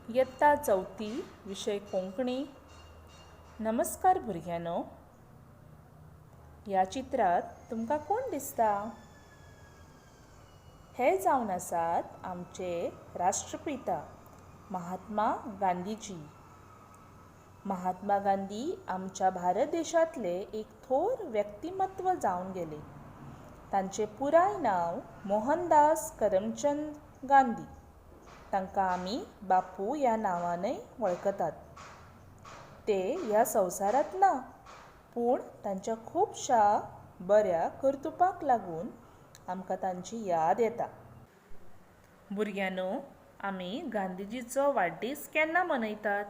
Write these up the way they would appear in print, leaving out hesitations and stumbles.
यत्ता चवथी, विशय कोंकणी. नमस्कार भुरग्यांनो, ह्या चित्रांत तुमकां कोण दिसता? हे जावन आसात आमचे राष्ट्रपिता महात्मा गांधीजी. महात्मा गांधी आमच्या भारत देशांतले एक थोर व्यक्तिमत्व जावन गेले. तांचें पुराय नांव मोहनदास करमचंद गांधी. तांकां आमी बापू ह्या नांवानय वळखतात. ते ह्या संवसारांत ना, पूण तांच्या खुबश्या बऱ्या कर्तुपाक लागून आमकां तांची याद येता. भुरग्यांनो, आमी गांधीजीचो वाडदीस केन्ना मनयतात?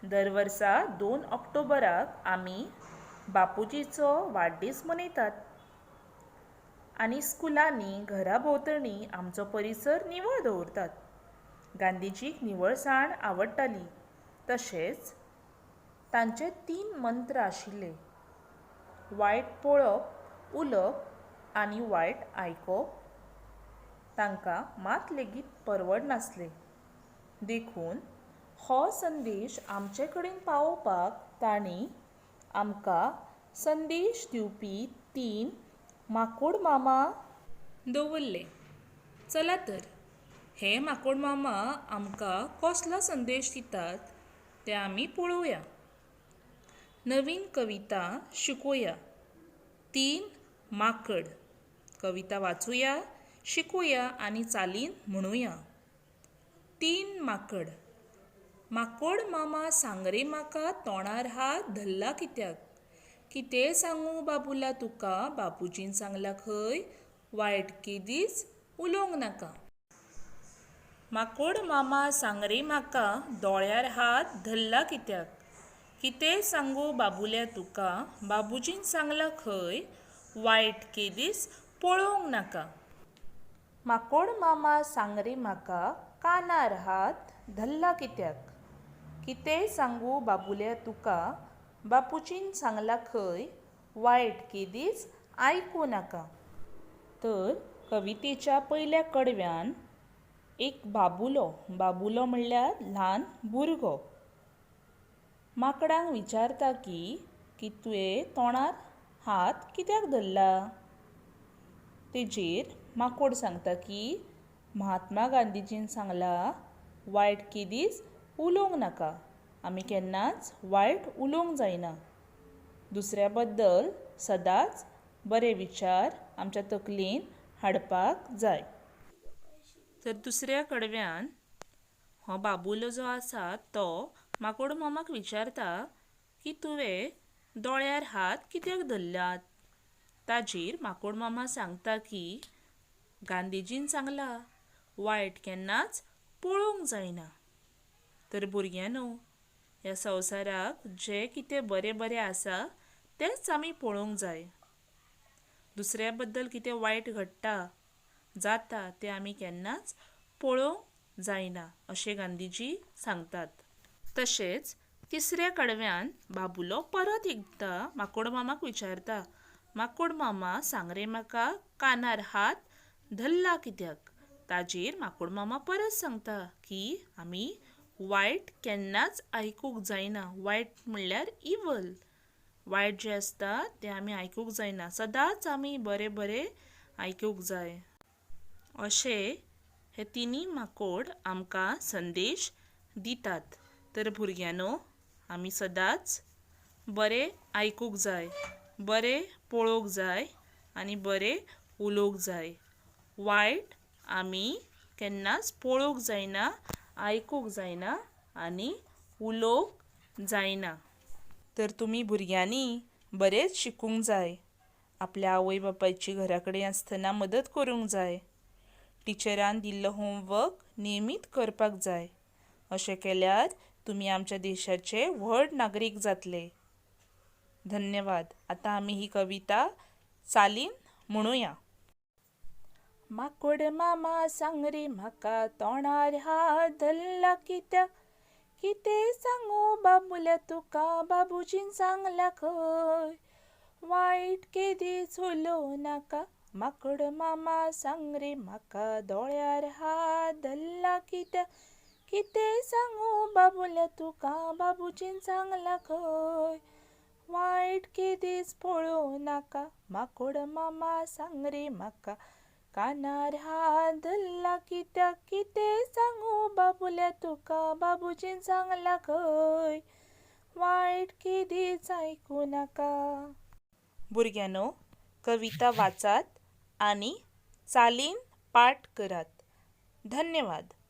दर वर्सा 2 ऑक्टोबराक आमी बापूजीचो वाडदीस मनयतात आनी स्कुलांनी, घरा भोंवतणी आमचो परिसर निवळ दवरतात. गांधीजीक निवळसाण आवडटाली. तशेंच तांचे 3 मंत्र आशिल्ले: वायट पळोवप, उलोवप आनी वायट आयकप तांकां मात लेगीत परवडनासलें. देखून हो संदेश आमचे कडेन पावोवपाक तांणी आमकां संदेश दिवपी 3 माकोड मामा दवरले. चला तर, हे माकोड मामा आमकां कसलो संदेश दितात ते आमी पळोवया. नवीन कविता शिकोया. 3 माकड. कविता वाचुया, शिकूया आनी चालीन म्हणुया. 3 माकड. माकोड मामा सांग रे म्हाका, तोंडार हात धरला कित्याक? कितें सांगू बाबुला तुका, बापूजीन सांगला खंय, वायट केदीच उलोवंक नाका. माकोड मामा सांग रे म्हाका, दोळ्यार हात धरला कित्याक? कितें सांगू बाबुल्या तुका, बाबूजीन सांगला खंय, वायट केदीच पळोवंक नाका. माकोड मामा सांग रे म्हाका, कानार हात धरला कित्याक? कितें सांगू बाबुल्या तुका, बापूजीन सांगला खंय, वायट केदीच आयकूं नाका. तर कवितेच्या पयल्या कडव्यान एक बाबुलो, बाबुलो म्हणल्यार ल्हान भुरगो, माकडांक विचारता की तुवें तोंडार हात कित्याक धरला? तेजेर माकोड सांगता की महात्मा गांधीजीन सांगला, वायट केदीच उलोवंक नाका. आमी केन्नाच वायट उलोवंक जायना. दुसऱ्या बद्दल सदांच बरे विचार आमच्या तकलेन हाडपाक जाय. तर दुसऱ्या कडव्यान हो बाबुलो जो आसा तो माकोड मामाक विचारता की तुवें दोळ्यार हात कित्याक धरल्यात? ताजेर माकोड मामा सांगता की गांधीजीन सांगला, वायट केन्नाच पळोवंक जायना. तर भुरग्यांनो, ह्या संवसाराक जें कितें बरें बरें आसा तेंच आमी पळोवंक जाय. दुसऱ्या बद्दल कितें वायट घडटा जाता तें आमी केन्नाच पळोवंक जायना, अशें गांधीजी सांगतात. तशेंच तिसऱ्या कडव्यान बाबुलो परत एकदां माकोड मामाक विचारता, माकोड मामा सांग रे म्हाका, कानार हात धरला कित्याक? ताजेर माकोड मामा परत सांगता की आमी वायट केन्नाच आयकूंक जायना. वायट म्हणल्यार इवल. वायट जें आसता तें आमी आयकूंक जायना. सदांच आमी बरें बरें आयकूंक जाय. अशें हे 3 माकोड आमकां संदेश दितात. तर भुरग्यांनो, आमी सदांच बरें आयकूंक जाय, बरें पळोवंक जाय आनी बरें उलोवंक जाय. वायट आमी केन्नाच पळोवंक जायना, आयकूंक जायना आनी उलोवंक जायना. तर तुमी भुरग्यांनी बरेंच शिकूंक जाय. आपल्या आवय बापायची घरा कडेन आसतना मदत करूंक जाय. टिचरान दिल्लो होमवर्क नियमीत करपाक जाय. अशें केल्यार तुमी आमच्या देशाचे व्हड नागरीक जातले. धन्यवाद. आतां आमी ही कविता चालीन म्हणुया. माकोड मामा सांग रे म्हाका, तोंडार हात धरला कित्याक? कितें सांगू बाबुल्या तुका, बाबूजीन सांगला खंय, वायट केदीच उलोवं नाका. माकोड मामा सांग रे म्हाका, दोळ्यार हात धरला कित्याक? कितें सांगू बाबुल्या तुका, बाबूजीन सांगलां खंय, वायट केदीच पळोवं नाका. माकोड मामा सांग रे म्हाका, कानार हात धरला कित्याक? कितें सांगू बाबुल्या तुका, बाबूजीन सांगलां खंय, वायट केदीच आयकूं नाका. भुरग्यांनो, कविता वाचात आनी चालीन पाठ करात. धन्यवाद.